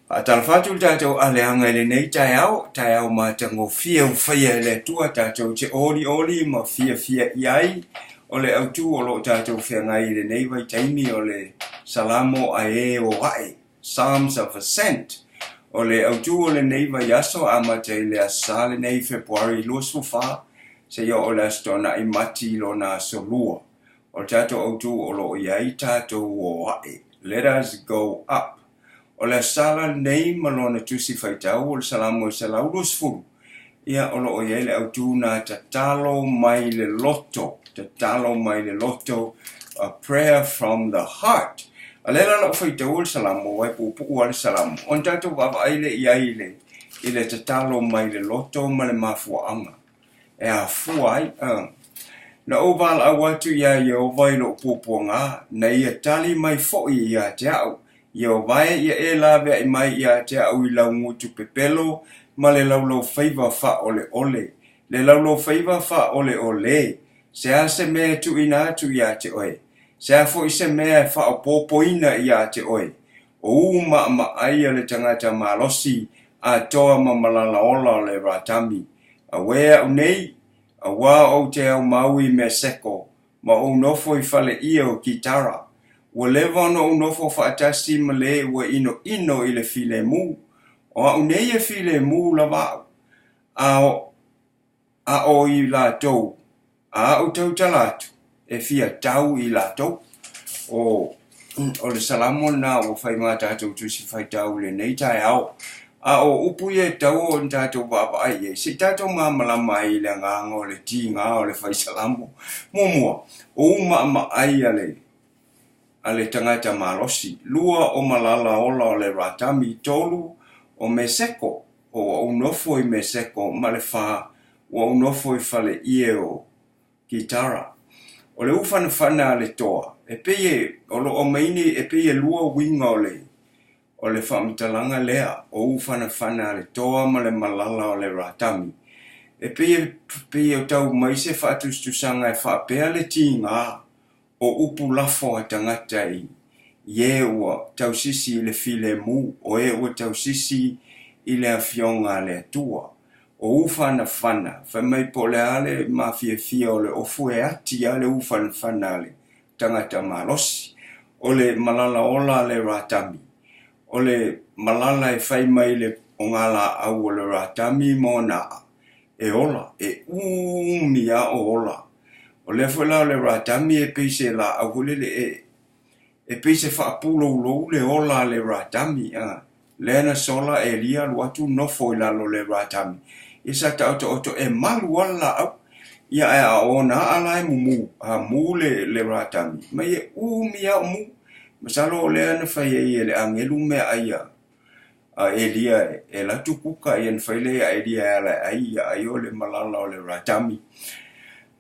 Faatalofa atu le tatou aleaga i lenei taeao, taeao matagofie ua faia e le Atua tatou te olioli ma fiafia i ai. O le autu o lo o tatou feagai i lenei vaitaimi o le Salamo a e o ae, Psalms of Ascent. O le autu o lenei vaiaso amata i le Aso Sa lenei Fepuari 24 seia oo i le Aso Toonai Mati lona aso 2. O le tatou autu o lo o i ai tatou o ae, Let us go up. O le Aso Sa la lenei ma lona tusi faitau o le Salamo e 120, ia o lo o i ai le autu na tatalo mai le loto, tatalo mai le loto, a prayer from the heart. A lea la lau faitau o le Salamo, aua e puupuu lava le Salamo, ona tatou vaavaai lea i ai i le tatalo mai le loto ma le mafuaaga. E afua ai. Na ou valaau atu iā Ieova i lou puapuaga, na ia tali mai foi ia te a'u. Ieova e, ia e laveai mai ia te a'u i lau gutu pepelo ma le laulaufaiva faaoleole. Le laulaufaiva faaoleole, se a se mea e tuuina atu iā te oe? Se a foi se mea e faaopoopoina iā te oe? O u maamaai a le tagata malosi atoa ma malala ola o le ratami. Auē a'u nei, auā ou te aumau i Meseko, ma ou nofo i fale ʻie o Kitara. Ua leva ona ou nofo faatasi ma lē ua ʻinoʻino i le filemu. O a'u nei e filemu lava a'u, a o a ʻo i latou, a a'u tautala atu, e fia tau i latou. O, o le Salamo lena ua fai ma tatou tusi faitau i lenei taeao. A o upu ia e tatau ona tatou vaavaai i ai, se i tatou malamalama ai i le agaga o le tiga o le fai Salamo. Muamua, o u maamaai a le, a le tagata malosi. Lua, o malala ola o le ratami. Tolu, o Meseko, o ua ou nofo i Meseko. Ma le fa, ua ou nofo i fale ʻie o Kitara. O le ufanafana a le toa, e pei e, o lo o aumai nei, e pei e lua uiga o le, o le faamatalaga lea, o ufanafana a le toa ma le malala o le ratami. E pei e, pei e tau mai se faatusatusaga e faapea le tiga o upu lafo a tagata i e ua tausisi i le filemu, o e ua tausisi i le Afioga a le Atua. O ufanafana, fai mai po o le a le mafiafia o le ofu e ati lava le ufanafana a le tagata malosi. O le malala ola a le ratami, o le malala e fai mai le ogalaau o le ratami ma ona a'a, e ola, e umi lava o ola. O lea foi la o le ratami e pei se laau foi lele e e pei se faapuloulou le ola a le ratami a lea na sola Elia alu atu nofo i lalo o le ratami ia sa taotaoto e malu lava le laau ia ae a o ona aa la e mumu a mu le le ratami mai e umi lava o mu. Masalo o lea na fai ai e le agelu meaai a a Elia e alu atu kuka ia na fai lea ia Elia e ala e ai ia ai o le malala o le ratami.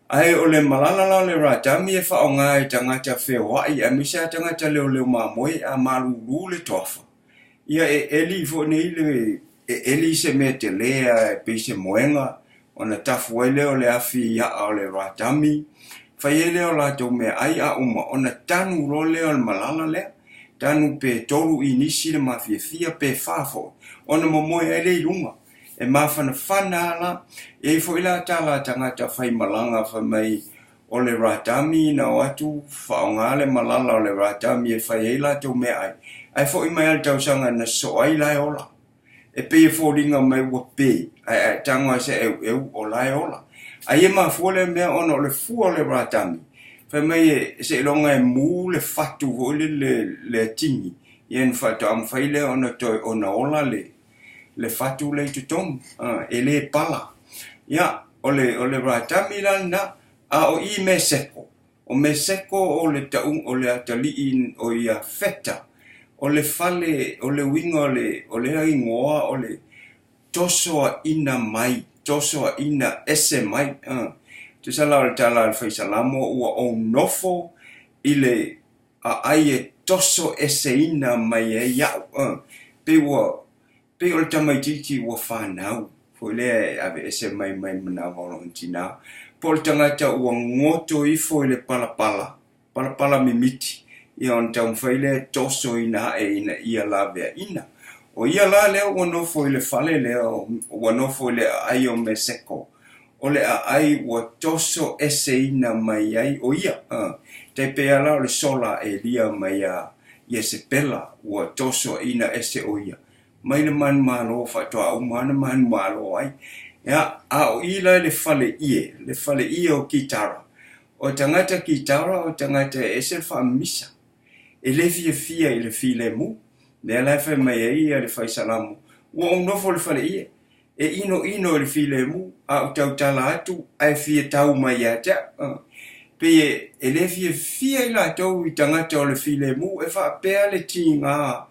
Ae o le malala la o le ratami e faaaoga e tagata feoai aemaise lava tagata leoleo mamoe a malulu le toafa. Ia e eli foi nei le e eli se mea tele a e pei se moega ona tafu ai lea o le afi i aa o le ratami, fai ai lea o latou meaai a uma ona tanu loa lea o le malala lea, tanu pe tolu inisi le mafiafia pe fa foi ona momoe ai lea i luga. E mafanafana lava la. E i ai foi la tala a tagata faimalaga fai mai o le ratami na o atu faaaoga le malala o le ratami e fai ai latou meaai, ae foi mai lava le tausaga na sosoo ai la e ola. E pei e foliga mai ua pe, ae a e tago lava i se eueu o la e ola. Ai e mafua lea mea ona o le fua o le ratami, fai mai e seiloga e mu le fatu foi lele le atigi, ia ona faatoa mafai lea ona toe ona ola le le fatu lea i totonu, e le pala. Ia, o le, o le ratami la lena, a o i Meseko, o Meseko o le tau, o le atalii o Iafeta, o le fale, o le uiga o le, o lea igoa o le tosoaina mai, tosoaina ese mai. Tusa la o le tala a le Fai Salamo, ua ou nofo i le aai e toso eseina mai ai a'u, pei ua, pei o le tamaitiiti ua fanau foi lea e aveese mai mai le manava o lona tinā, po o le tagata ua goto ifo i le palapala, palapala mimiti, ia ona taumafai lea e tosoina a'e ina ia laveaina. O ia la lea ua nofo i le fale lea, ua nofo i le aai o Meseko, o le aai ua toso eseina mai ai o ia. Tai pei lava la o le sola a Elia mai ia Iesepela, ua tosoina ese o ia mai le manumalo faatoa uma ona manumalo ai. Ia, a o i la i le faleie, le faleie o Kitara, o tagata Kitara o tagata e ese le faamimisa. E le fiafia i le filemu. Lea la e fai mai ai ia le fai Salamo, Ua ou nofo i le faleie, e inoino i le filemu, a ou tautala atu ae fia tau mai ia te au. Pei e le fiafia i latou i tagata o le filemu, e faapea le tiga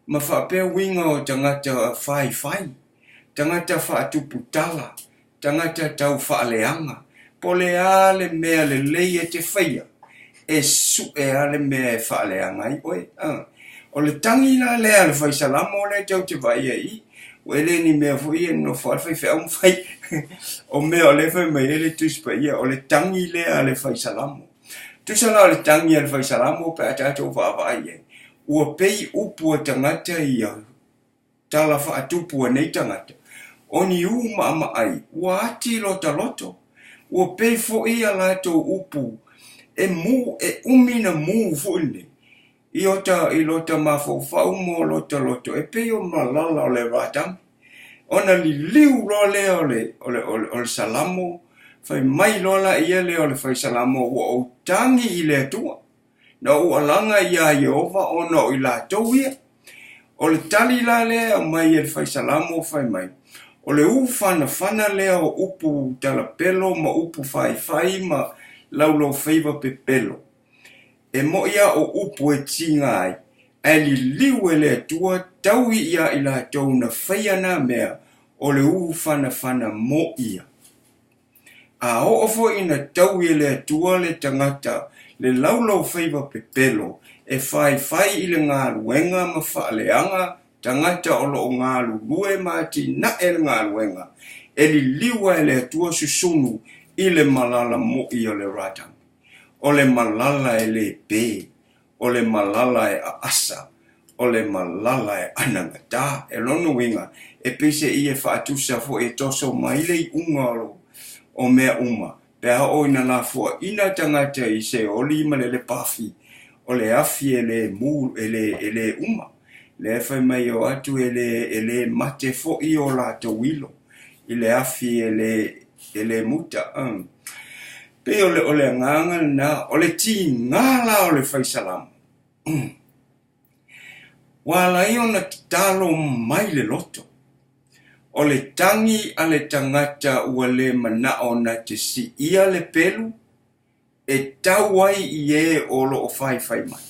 ma faapea uiga o tagata faifai, tagata faatupu tala, tagata tau faaleaga, po o le a le mea lelei e te faia, e su'e lava le mea e faaleaga ai oe. O le tagi la lea a le fai Salamo lea tou te vaaia i i, ua e le ni mea foi ia e nonofo lava le faifeau ma fai. O mea o lea e fai mai ai le Tusi Paia, o le tagi lea a le fai Salamo. Tusa la o le tagi a le fai Salamo pe a tatou vaavaai i ai, ua pei upu a tagata ia, tala faatupu a nei tagata, o ni ū maʻamaʻai, ua ati lota loto, ua pei foi a latou upu e mū, e umi na mū foi lenei, i ota, i lota mafaufau mo lota loto, e pei o malala o le ratami. Ona liliu loa lea o le, o le, o le, o le Salamo, fai mai loa laia lea o le fai Salamo, ua ou tagi i le Atua. Na ou alaga iā Ieova ona o i latou ia. O le tali la lea e aumai e le fai Salamo fai mai, O le ūfanafana lea o upu talapelo ma upu faifai ma laulaufaiva pepelo. E moʻi a o upu e tiga ai, ae liliu e le Atua taui iā i latou na faia nā mea o le ūfanafana mo ia. A oo foi ina taui e le Atua le tagata le laulaufaiva pepelo e faifai i le galuega ma faaleaga tagata o lo o galulue ma atinae le galuega, e liliu ai le Atua susunu i le malala moʻi o le Radami. O le malala e le pē, o le malala e aasa, o le malala e anagatā. E lona uiga, e pei se i e faatusa foi e toso mai le iuga o mea uma, pe a oo ina lafoaina tagata i se oli ma le lepa afi, o le afi e le mū, e le, e le uma. Lea e fai mai o atu e le, e le mate foi o latou ilo i le afi e le, e le muta. Pei o le, o le agaga lena, o le tiga la o le fai Salamo. Ua ala ai ona tatalo mai le loto. O le tagi a le tagata ua le manao na te siia le pelu e tau ai i e o lo o faifai mai.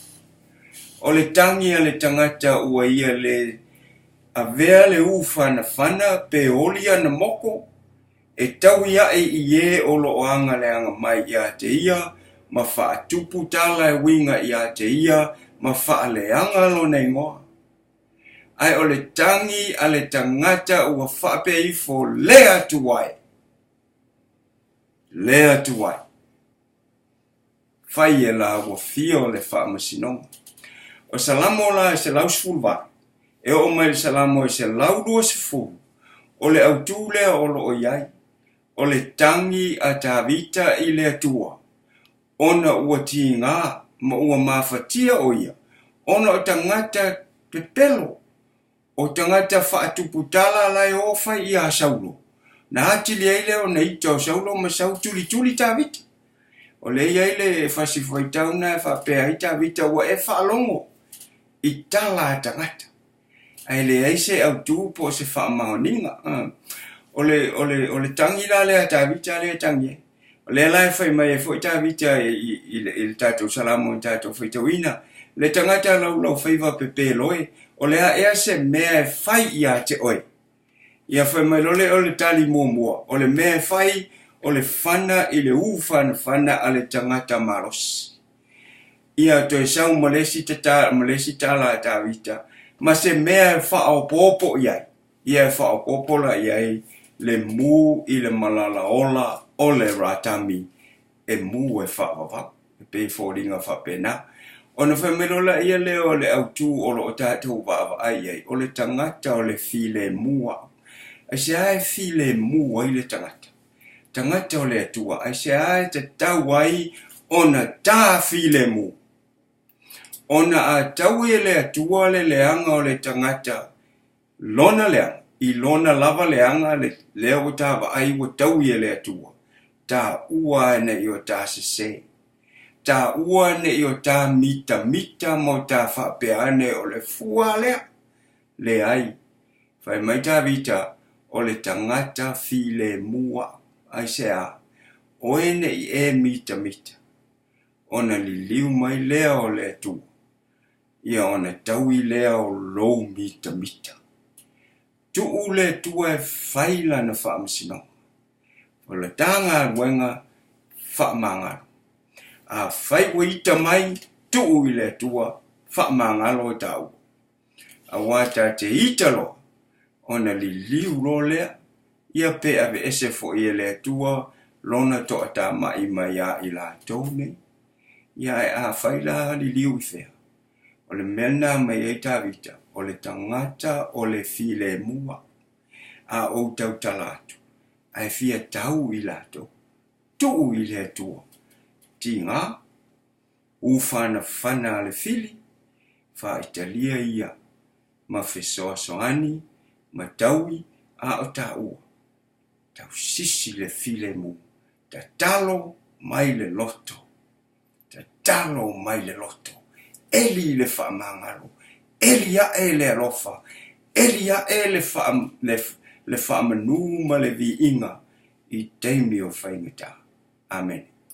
O le tagi a le tagata ua ia le avea le ūfanafana pe oli ana moko e taui aʻe i e o lo o agaleaga mai iā te ia ma faatupu tala e uiga iā te ia ma faaleaga lona igoa. Ae o le tagi a le tagata ua faapea ifo le atu ai, le atu ai. Fai e la ua fia o le faamasinoga. O Salamo la e 118, e oo mai i le Salamo e 120, o le autū lea o lo o i ai, o le tagi a Tavita i le Atua, ona ua tiga ma ua mafatia o ia, ona o tagata pepelo, O tagata faatupu tala la e o fai iā Saulo, na atili ai lea ona ita o Saulo ma sau tulituli Tavita. O lea i ai le fasi faitau na e faapea ai Tavita ua e faalogo i tala a tagata, ae leai se autū po o se faamaoniga. O le, o le, o le tagi la lea a Tavita lea e tagi ai. O lea la e fai mai ai foi Tavita i, i, i le tatou Salamo i tatou faitauina, le tagata laulaufaiva pepelo e, o le a ea se mea e fai iā te oe? Ia fai mai loa lea o le tali muamua, o le mea e fai, o le fana i le ūfanafana a le tagata malosi. Ia toe sau ma le isi tata, ma le isi tala a Tavita, ma se mea e faaopoopo i ai. Ia e faaopoopo la i ai le mū i le malala ola o le ratami e mū e faavavau. E pei e foliga faapena. Ona fai mai loa laia lea o le autū o lo o tatou vaavaai i ai, o le tagata o le filemu au. Aisea e filemu ai le tagata? Tagata o le Atua, aisea e tatau ai ona tā filemu? Ona a taui e le Atua le leaga o le tagata lona leaga, i lona lava leaga lea ua tā vaai ua taui e le Atua, tāua ne i o tā sesē, tāua ne i o tā mitamita ma o tā faapea ane o le fua lea. Leai, fai mai Tavita, o le tagata filemu au. Aisea? Oe ne i e mitamita, ona liliu mai lea o le Atua, ia ona taui lea o lou mitamita. Tuu le Atua e fai lana faamasinoga. O le ta galuega faamagalo. Afai ua ita mai, tuu i le Atua, faamagalo e taua. Aua ta te ita loa, ona liliu loa lea, ia pe aveese foi e le Atua lona toatamai mai ia i latou nei. Ia ae afai la liliu i fea? O le mea lena aumai ai Tavita, o le tagata o le filemu au, a ou tautala atu, ae fia tau i latou, tuu i le Atua. Tiga, ufanafana a le fili, faaitalia ia ma fesoasoani ma taui a o taua, tausisi le filemu, tatalo mai le loto, tatalo mai le loto, eli le faamagalo, eli ae le alofa, eli ae le, faa, le, le faamanu ma le viiga i taimi o faigata. Amene.